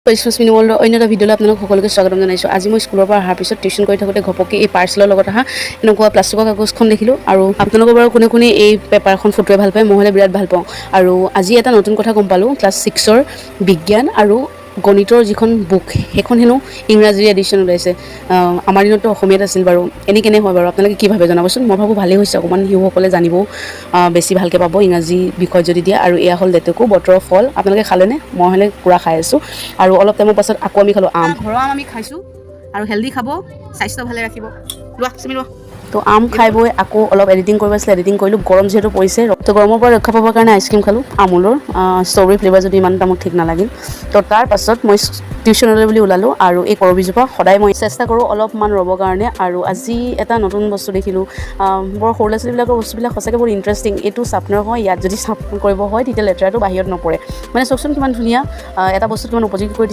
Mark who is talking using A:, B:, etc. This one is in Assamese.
A: পৰিশ্ৰম মিনি ৱৰ্ল্ডৰ অন্য এটা ভিডিঅ'লৈ আপোনালোক সকলোকে স্বাগতম জনাইছোঁ। আজি মই স্কুলৰ পৰা অহাৰ পিছত টিউশ্যন কৰি থাকোঁতে ঘপককৈ এই পাৰ্চেলৰ লগত অহা এনেকুৱা প্লাষ্টিকৰ কাগজখন দেখিলোঁ। আৰু আপোনালোকৰ বাৰু কোনে কোনে এই পেপাৰখন ফুটুৱাই ভাল পায়? মই হ'লে বিৰাট ভাল পাওঁ। আৰু আজি এটা নতুন কথা গম পালোঁ, ক্লাছ 6ৰ বিজ্ঞান আৰু গণিতৰ যিখন বুক, সেইখন হেনো ইংৰাজীৰ এডিশ্যন ওলাইছে। আমাৰ দিনততো অসমীয়াত আছিল বাৰু। এনেই কেনে হয় বাৰু, আপোনালোকে কি ভাবে জনাবচোন। মই ভাবোঁ ভালেই হৈছে, অকণমান শিশুসকলে জানিবও বেছি ভালকৈ পাব ইংৰাজী বিষয়ত যদি দিয়ে। আৰু এয়া হ'ল লেটেকু, বতৰৰ ফল। আপোনালোকে খালেনে? মই হ'লে পূৰা খাই আছোঁ। আৰু অলপ টাইমৰ পাছত আকৌ আমি খালোঁ আম।
B: ঘৰৰ আম আমি খাইছোঁ আৰু হেল্ডি খাব, স্বাস্থ্য ভালে ৰাখিব। লোৱা চিমি, লোৱা।
A: তো আম খাই বৈ আকৌ অলপ এডিটিং কৰিব আছিলে, এডিটিং কৰিলোঁ। গৰম যিহেতু পৰিছে, তো গৰমৰ পৰা ৰক্ষা পাবৰ কাৰণে আইচক্ৰীম খালোঁ আমুলৰ ষ্ট্ৰবেৰী ফ্লেভাৰ, যদি ইমান এটা মোক ঠিক নালাগিল। তো তাৰ পাছত মই টিউশ্যনলৈ বুলি ওলালোঁ। আৰু এই কৰবীজোপা সদায় মই চেষ্টা কৰোঁ অলপমান ৰ'বৰ কাৰণে। আৰু আজি এটা নতুন বস্তু দেখিলোঁ। বৰ সৰু ল'ৰা ছোৱালীবিলাকৰ বস্তুবিলাক সঁচাকৈ বহুত ইণ্টাৰেষ্টিং। এইটো চাৰ্পনাৰ হয়। ইয়াত যদি চাৰ্প কৰিব হয়, তেতিয়া লেতেৰাটো বাহিৰত নপৰে। মানে চাওকচোন, কিমান ধুনীয়া এটা বস্তু, কিমান উপযোগী কৰি দিছে।